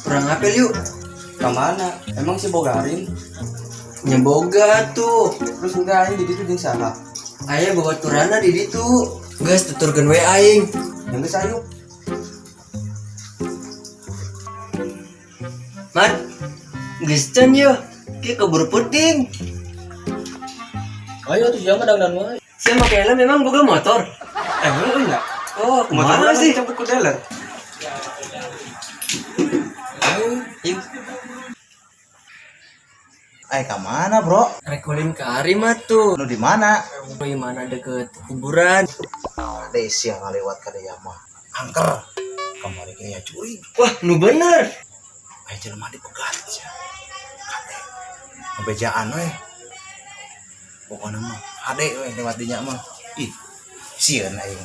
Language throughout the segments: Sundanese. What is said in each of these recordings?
Urang apel yuk. Kemana? Emang si bogarin? Nya boga tuh. Terus enggak aing di ditu jeung saha? Aya bawa turana di ditu. Geus tuturkeun we aing. Yang geus ayo. Mat, geus can yeuh. Ki keburu puting. Ayo tuh jangan dangdan wae. Sia make helm memang boga motor. Eh, lu enggak? Oh, Motor kumaha sih sih? cabut ku dealer. Ayo, yuk. Eh, ke mana, Bro? Rek ulin ka Ari mah tuh. Lu di mana? Di mana deket kuburan. Ada sia ngalewat ka dieu mah. Angker. Kamari ge ya curi. Wah, nu bener. Aya jelema dipegat sia. Kade. Ngebejaan we. Pokona mah hade we lewat dinya mah. Ih, sieun aing.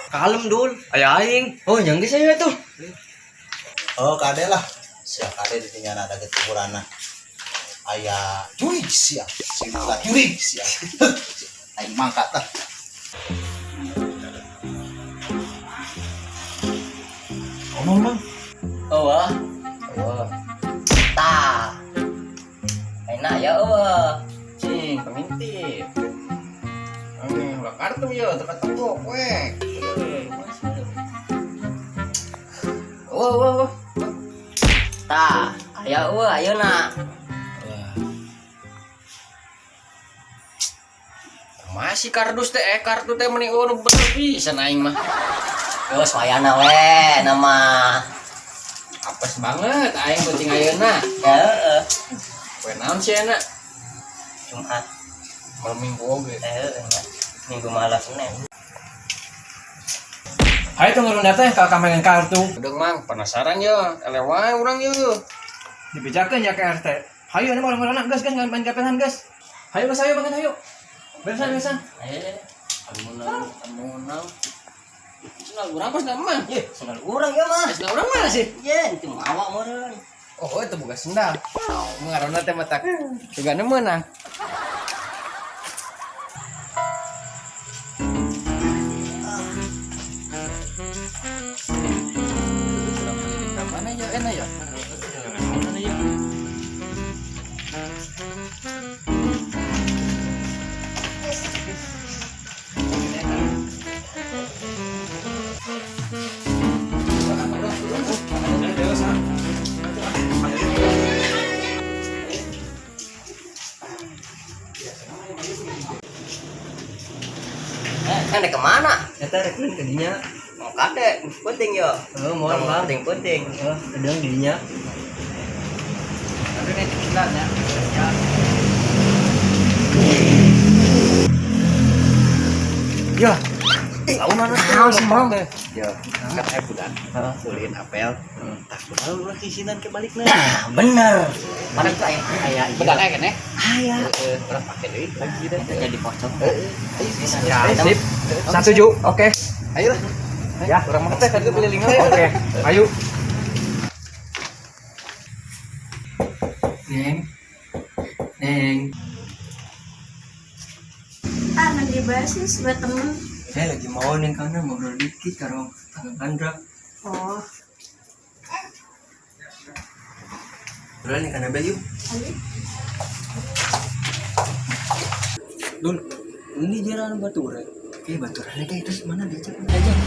Kalem dul, aya aing. Oh, yang geus ayo tuh. Oh, kade lah. Sia kade di dinya ada deket kuburanna. Aya jurig sia. Sia jurig sia. Aing mangkat lah. Ngomong, Bang. Oh, wah. Wah, Tah. Enak ya, eueuh. Cing, pengintip. Ulah kartu ya, teka tembok we. Wah, wah, wah. Tah, aya eueuh ayeuna. Masih kardus teh, kartu teh meni eueuh nu bener pisan aing mah. Geus wayana we nama. Apes banget aing penting ayeuna. Ya heeh. Poe naon sih enak? Jumat. Malam Minggu oge. Eh heeh nya. Minggu malam Senin. Ayo tuh ngerunda teh kalau kamu main kartu. Udah mang, penasaran ya, eleh wae urang ye. Dibejakeun ya ke RT. Hayu ini mau orang gas gas main kapenan gas. Hayu gas hayu banget hayu. Beresan beresan. Ayo. Amunang, amunang. Sendal urang pas mah. Ye, sendal urang ya mah. Sendal urang mana sih? Ye, itu mawak meureun. Oh, itu bukan sendal. Ngaranna teh matak. Tugana meunang. Mana ya enak ya? Mana ya? Eh, kan kemana? Eta rek ulin ka dinya. Mau kade, penting yo. Oh, moal Bang. Penting-penting. Oh, edang di dinya. Tapi nih sendalnya. Ya, Laun sih mang teh. Ya, Kan aya budak. Heeh. Ulin apel. Tas budak urang kisinan ke balikna. Nah, bener. Mana itu aya aya ieu. Budak aya keneh. Aya. Heeh, urang pake deui lagi dah. Eta jadi pocong. Ya, sip. Setuju. Oke. Ayo lah. Ya. Urang mah teh tadi keliling Oke. Ayo. Neng. Neng. Ah, lagi basis buat temen. Saya lagi mau neng kana ngobrol dikit karo Kang Andra. Oh, Ngobrol neng kana bae yuk. ayo. Dul, ini jalan Bature. Eh, Baturane kayak terus mana diajak? Diajak.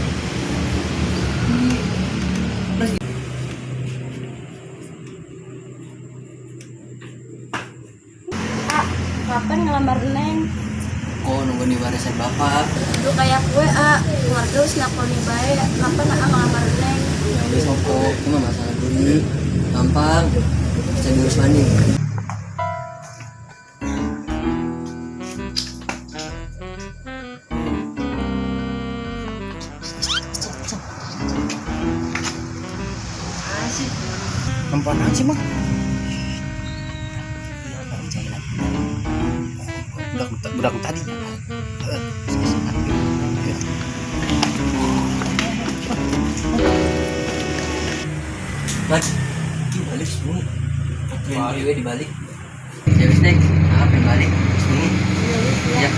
Ah, kapan ngelamar Neng? Oh, nunggu di warisan bapak. Lu kayak gue, ah, keluarga wis nakoni bae. Kapan ah ngelamar Neng? Ini sopo, itu mah masalah dulu. Gampang, bisa diurus maning. Empat sih mah. Iya, Bang Jailan. Budak budak tadi ya. Mat, ini balik semua. Balik gue dibalik. Ya wis Neng, ah pengen balik. Sini. Ya.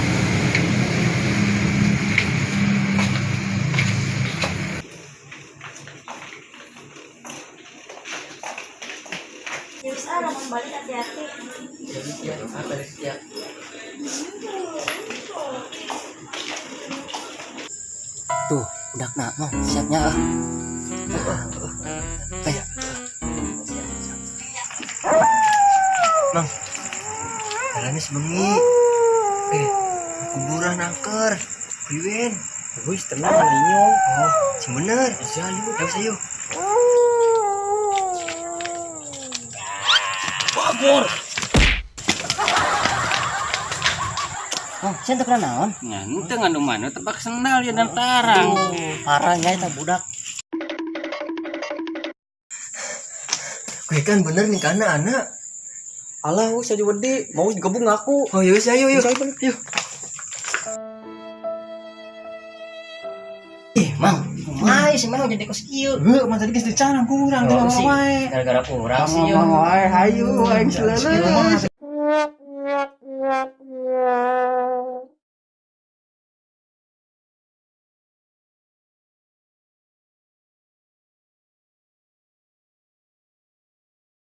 Ya wis ah, lamun balik hati-hati. Ya wis ya, apa ya. Tuh, udah nak mang siapnya ah. Kayak. Mang. Jalannya sebengi. Eh, kuburan angker. Priwen. Wis tenang inyong. Oh, sing bener. Iya, ayo. Ayo ayo. Bagor. Mang, sia teu naon? Nah, ente ngandung mana tebak sendal ya dan tarang. Parahnya eta budak. Gue kan bener nih karena anak. Alah, wis aja wedi, mau gabung aku. Oh, ya wis ayo yuk. Yuk. Ih, Mang, kumaha sih mang jadi kos kieu? Heuh, mah tadi geus dicanang kurang Oh, teh sih. wae. Gara-gara kurang sih. Ngomong wae hayu aing seleles.